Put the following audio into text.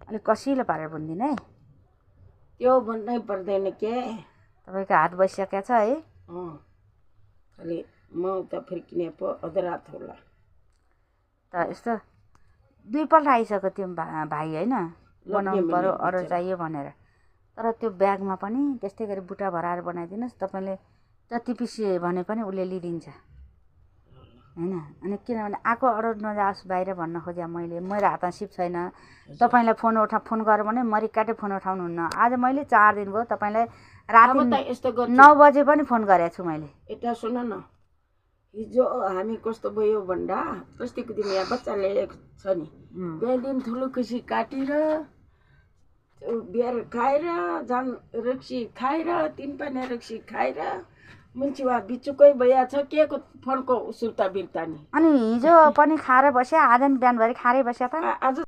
अलिक कसिलो पारेर बुनिदिनु है। त्यो भन्नै पर्दैन के। तपाईँको हात बसिसकेको छ है। अलि म त फर्किने पो अधरात होला। त यस्तो दुईपल्ट आइसक्यो त्यो भाइ होइन, बनाउनु पर्यो अर्डर चाहियो भनेर। तर त्यो ब्यागमा पनि त्यस्तै गरी बुट्टा भराएर बनाइदिनुहोस्, तपाईँले जति पिस भने पनि उसले लिइदिन्छ होइन। अनि किनभने आएको अर्डर नजाओस् बाहिर भन्न खोजेँ मैले, मेरो हातमा सिप छैन। तपाईँलाई फोन गरेर भने म रिकाटे फोन उठाउनुहुन्न। आज मैले 4 दिन भयो तपाईँलाई राति 9 बजे पनि फोन गरेको छु मैले। यता सुन न, हिजो हामी कस्तो भयो भन्दा अस्तिको दिन यहाँ बच्चा ल्याएको छ नि, बिहान दिन ठुलो खुसी काटेर बिहार खाएर झन् रक्सी खाएर 3 पानी रक्सी खाएर मुन्चुवा बिचुकै भइया छ के को फोनको सुर्ता बिर्ता नि। अनि हिजो पनि खाएर बस्या, आज नि बिहानभरि खाएरै बस्या त। आज